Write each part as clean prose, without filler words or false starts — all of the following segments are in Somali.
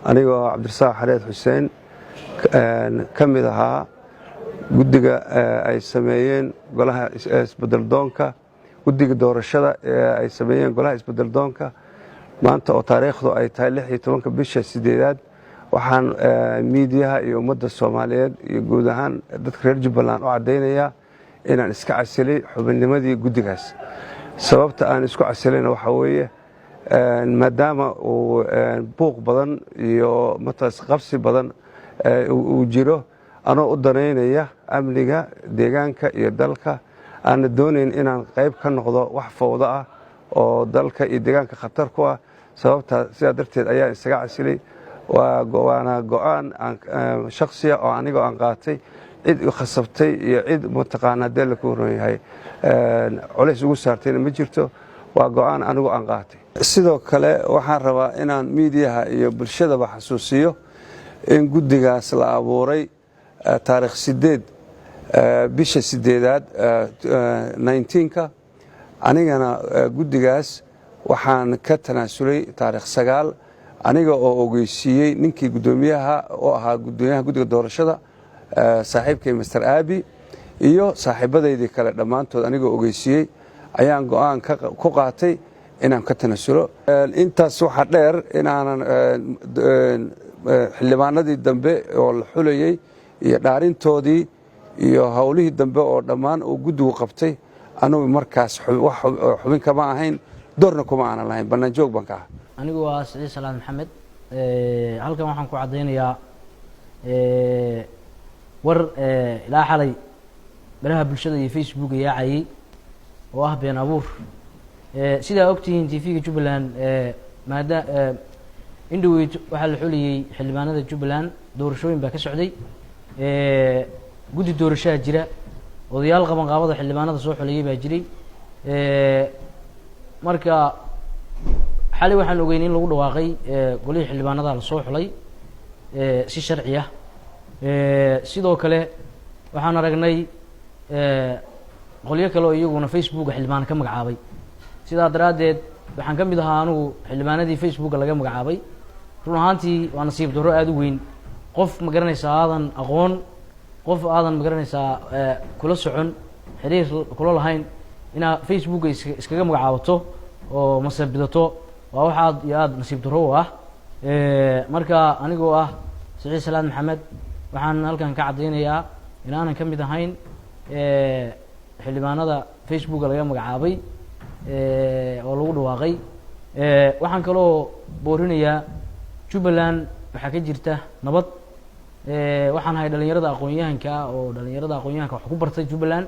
Anigoo Cabdirasaaq Xareed Xuseen, ka mid ahaa guddiga ay sameeyeen golaha isbedeldoonka, guddiga doorashada ee ay sameeyeen golaha isbedeldoonka, maanta oo taariikhdu ay tahay 16-ka bisha sideedaad, waxaan miidiyaha iyo ummadda Soomaaliyeed iyo guud ahaan dadka reer Jubbaland u caddaynayaa inaan iska casilay xubinnimadii guddigaas. Sababta aan isku casilayna waxaa weeye, maadaama uu buuq badan iyo mataas qabsi badan uu jiro, anoo u danaynaya amniga deegaanka iyo dalka, aana doonayn inaan qayb ka noqdo wax fowdo ah oo dalka iyo deegaanka khatar ku ah. Sababtaa sidaa darteed ayaa isaga casilay. Waana go'aan shaksiya oo anigoo aan qaatay. Cid khasabtay iyo cid mataqaana dee la ku horon yahay culays ugu saartayna ma jirto. Waa go'aan anigu aan qaatay. Sidoo kale waxaan rabaa inaan miidiyaha iyo bulshadaba xasuusiyo in guddigaas la abuuray taarikh 8 bisha sideedaad 19-ka. Anigana guddigaas waxaan ka tanaasulay taarikh 9, aniga oo ogeysiiyey ninkii guddoomiyaha oo ahaa guddoomiyaha guddiga doorashada, saaxiibkay Mister Aabi, iyo saaxiibadaydii kale dhammaantood. Anigoo ogeysiiyey ayaan go'aan ku qaatay inaan ka tanaasulo. Intaas waxaa dheer inaanan xildhibaanadii dambe oo la xulayey iyo dhaarintoodii iyo howlihii dambe oo dhammaan uu guddigu qabtay anugu markaas xubin kama ahayn, doorna kuma aanan lahayn, bannaan joog baan ka aha. Anigu waa Siciid Salaad Maxamed. Halkan waxaan ku caddaynayaa war ilaa xalay baraha bulshada iyo Facebooka yaacayey oo ah been abuur. Sidaa ogtihiin, TV-ga Jubbaland maada indhoweyd waxaa la xuliyey xildhibaanada Jubbaland. Doorashooyin baa ka socday, guddi doorashaha jira, odayaal qabanqaabada xildhibaanada soo xulayay baa jiray. Marka xalay waxaan ogeyn in lagu dhawaaqay golihii xildhibaanada lasoo xulay si sharci ah. Sidoo kale waxaan aragnay qolyo kale oo iyaguna Facebooka xildhibaan ka magacaabay. Sidaa daraaddeed waxaan ka mid ahaa anugu xildhibaanadii Facebooka laga magacaabay. Run ahaantii waa nasiib darro aada u weyn. Qof, ma garanaysaa, aadan aqoon, qof aadan, ma garanaysaa, kula socon, xiriir kula lahayn, inaad Facebooka iskaga magacaabato oo masabidato waa wax aad iyo aada nasiib darro u ah. Marka anigoo ah Siciid Salaad Maxamed, waxaan halkan ka caddaynayaa in aanan ka mid ahayn xildhibaanada Facebooka laga magacaabay oo lagu dhawaaqay. Waxaan kaloo boorinayaa, Jubbaland waxaa ka jirta nabad. Waxaan ahay dhalinyarada aqoon-yahanka ah oo dhalinyarada aqoon-yahanka wax ku bartay Jubbaland,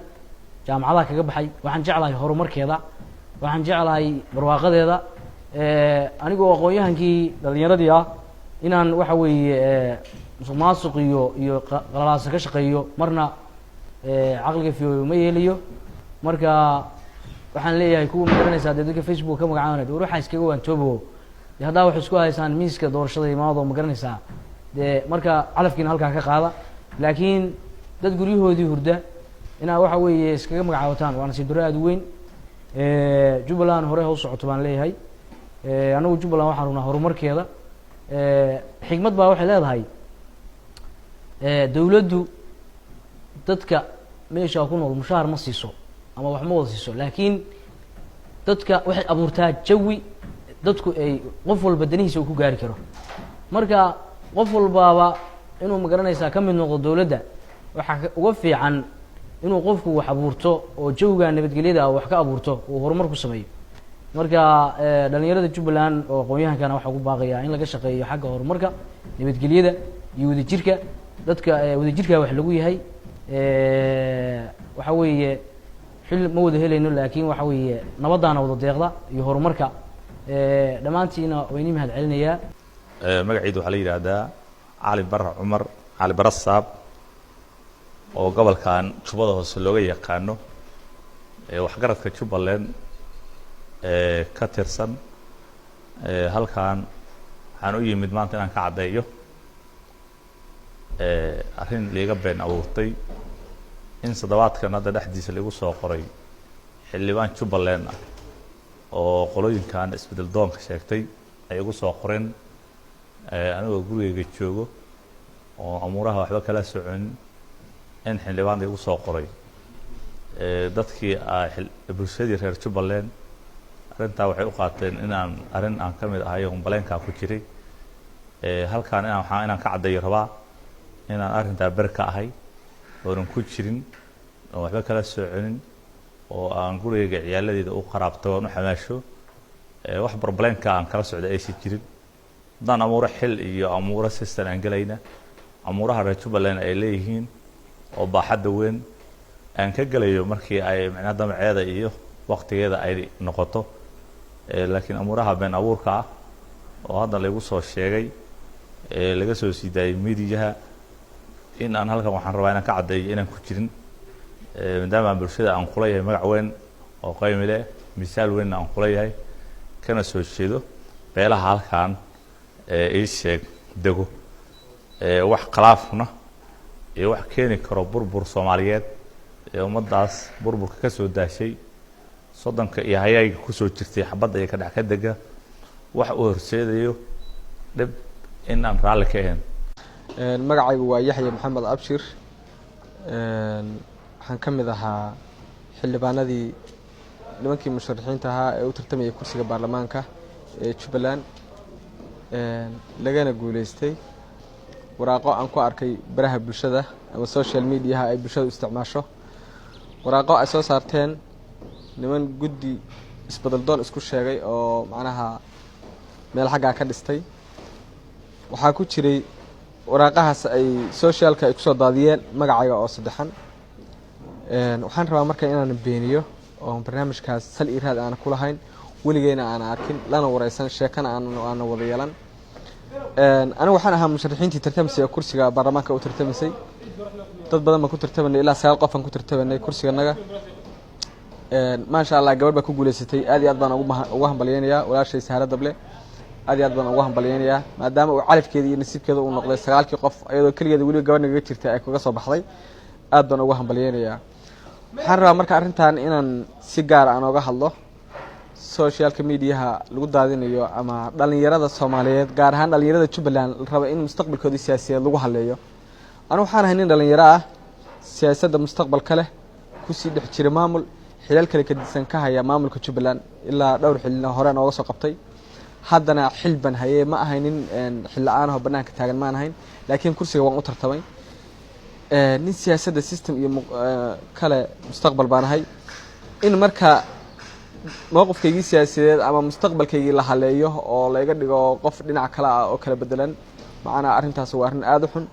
jaamacadaha kaga baxay. Waxaan jeclahay horumarkeeda, waxaan jeclahay barwaaqadeeda. Anigoo aqoon-yahankii dhalinyaradii ah, inaan waxa weeye musuq maasuq iyo qalalaasa ka shaqeeyo marna caqliga fiyooyo ma yeelayo. Marka waxaan leeyahay kuwa, ma garanaysaa, dee dadka Facebook ka magacaabana, war waxaa iskaga waantoobo. Dee haddaa waxay isku haysaan miiska doorashada imaado, ma garanaysaa, dee marka calafkiina halkaa ka qaada. Laakiin dad guryahoodii hurda inaa waxa weeye iskaga magacaabataan waa nasiib darro aada u weyn. Jubbaland hore ha u socoto baan leeyahay. Anagu Jubbaland waxaan rabnaa horumarkeeda. Xikmad baa waxay leedahay, dawladdu dadka meeshaa ku nool mushaar ma siiso ama wax ma wada siiso, laakiin dadka waxay abuurtaa jawi dadku ay qof walba danihiisa uu ku gaari karo. Marka qof walbaaba inuu, ma garanaysaa, ka mid noqdo dawladda, waxaa uga fiican inuu qofku wax abuurto oo jawiga nabadgelyada wax ka abuurto, uu horumar ku sameeyo. Marka dhalinyarada Jubbaland oo aqoon-yahankana waxaa ugu baaqayaa in laga shaqeeyo xagga horumarka, nabadgelyada iyo wadajirka dadka. Wadajirkaa wax lagu yahay. Waxa weeye xil ma wada helayno, laakiin waxa weeye nabaddaana wada deeqda iyo horumarka. Dhammaantiina waa inii mahad celinayaa. Magaciidu waxaa la yidhaahdaa Cali Bara Cumar Cali Bara Saab, oo gobolkan Jubbada Hoose looga yaqaano, waxgaradka Jubbaland ka tirsan. Halkan waxaan u yimid maanta inaan ka caddeeyo arrin liiga been abuurtay, in toddobaadkan hadda dhexdiisa laigu soo qoray xildhibaan Jubbaland ah oo qolooyinkan isbeddel doonka sheegtay ay igu soo qoreen. Anigoo gurigeyga joogo oo amuuraha waxba kala socon in xildhibaan igu soo qoray, dadkii bulshadii reer Jubbaland arrintaa waxay u qaateen inaan arrin aan ka mid ahay oon baleenkaa ku jiray. Halkaan inaan waxaa inaan ka caddeeyo rabaa inaan arrintaa ber ka ahay, oonan ku jirin, oon waxba kala soconin, oo aan gurigeyga ciyaaladeeda u qaraabto oon u xamaasho, wax barbaleenka aan kala socda aysan jirin. Haddaan amuuro xil iyo amuuro system aan gelayna, amuuraha reer Jubbaland ay leeyihiin oo baaxadda weyn aan ka gelayo markii ay macnaha damaceeda iyo waktigeeda ay noqoto. Laakiin amuuraha been abuurka ah oo hadda laygu soo sheegay, laga soo sii daayay miidiyaha, in aan halkan waxaan rabaa inaan ka caddeeyo inaan ku jirin, maadaama aan bulshada aan kula yahay magac weyn oo qaymi leh, misaal weynna aan kula yahay, kana soo jeedo beelaha halkan ii sheeg dego, wax khilaafna iyo wax keeni karo burbur Soomaaliyeed ee ummaddaas burburka ka soo daashay 30-ka iyo hayayga kusoo jirtay xabadda iyo kadhex ka dega wax uu horseedayo dhib in aan raalli ka ahayn. Magacaygu waa Yaxya Maxamed Abshir. Waxaan ka mid ahaa xildhibaanadii nimankii musharaxiinta ahaa ee u tartamayay kursiga baarlamaanka ee Jubbaland, lagana guuleystay. Waraaqo aan ku arkay baraha bulshada ama social mediaha ay bulshadu isticmaasho, waraaqo ay soo saarteen niman guddi isbedel doon isku sheegay oo macnaha meel xaggaa ka dhistay, waxaa ku jiray waraaqahaas ay socialka ay kusoo daadiyeen magacayga oo saddexan. Waxaan rabaa marka inaan beeniyo oo barnaamijkaas sal iyo raad aana ku lahayn, weligeyna aana arkin, lana wareysan, sheekana aana wada yeelan. Anigu waxaan ahaa musharaxiintii tartamaysay ee kursiga baarlamaanka u tartamaysay. Dad badan baan ku tartamanay, ilaa 9 qof aan ku tartamanay kursiganaga. Maasha Allah, gabadh baa ku guuleysatay. Aad iyo aad baan ugu hambalyeynayaa walaashay Sahro Dable. Aad iyo aad baan ugu hambalyeynayaa, maadaama uu calafkeeda iyo nasiibkeeda uu noqday 9-kii qof, iyadoo keligeeda weliba gabadh nagaga jirtay ay kaga soo baxday. Aad baan ugu hambalyeynayaa. Waxaan rabaa marka arrintan inaan si gaar aan ooga hadlo. Socialka mediaha lagu daadinayo ama dhalinyarada Soomaaliyeed, gaar ahaan dhalinyarada Jubbaland, la rabo in mustaqbalkooda siyaasiyeed lagu haleeyo. Anigu waxaan ahay nin dhalinyaro ah, siyaasadda mustaqbalka leh, kusii dhex jira maamul, xilal kale kadisan ka haya maamulka Jubbaland, ilaa dhowr xilina hore nooga soo qabtay, haddana xil ban haye. Ma ahay nin xil la-aan aho banaanka taagan maan ahayn, laakiin kursiga waan u tartamay. Nin siyaasadda system iyo kale mustaqbal baan ahay. In marka mowqifkaygii siyaasadeed ama mustaqbalkaygii la haleeyo oo layga dhigo qof dhinac kale ah oo kala bedelan, macnaa arrintaas waa arrin aada u xun.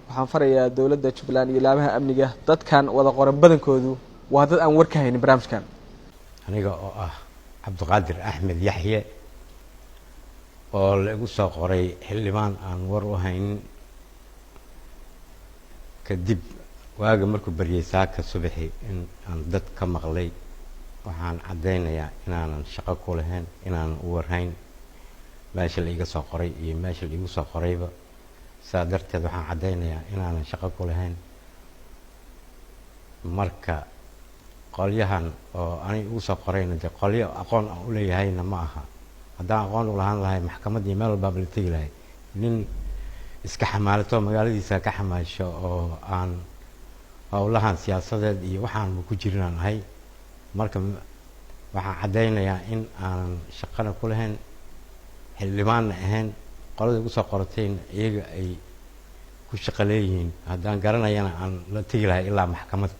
Waxaan farayaa dowladda Jubbaland iyo laamaha amniga, dadkan wada qoran badankoodu waa dad aan war ka haynin barnaamijkan. Aniga oo ah Cabdiqaadir Axmed Yaxye oo la igu soo qoray xildhibaan aan war u haynin, kadib waaga markuu baryay saaka subaxi in aan dad ka maqlay, waxaan caddaynayaa inaanan shaqo ku lahayn, inaanan u warhayn meesha la iga soo qoray iyo meesha la igu soo qorayba. Saa darteed waxaan caddaynayaa inaanan shaqo ku lahayn. Marka qolyahan oo anig igu soo qorayna dee qolyo aqoon aan u leeyahayna ma aha. Haddaan aqoon u lahaan lahay, maxkamad iyo meel walbaaba la tegi lahay. Nin iska xamaalato, magaaladiisa ka xamaasho oo aan howlahan siyaasadeed iyo waxaanba ku jirinaan ahay. Marka waxaan caddaynayaa in aanan shaqana ku lahayn, xildhibaanna ahayn, qolada igu soo qoratayna iyaga ay ku shaqo leeyihiin. Haddaan garanayana aan la tegi lahay ilaa maxkamad.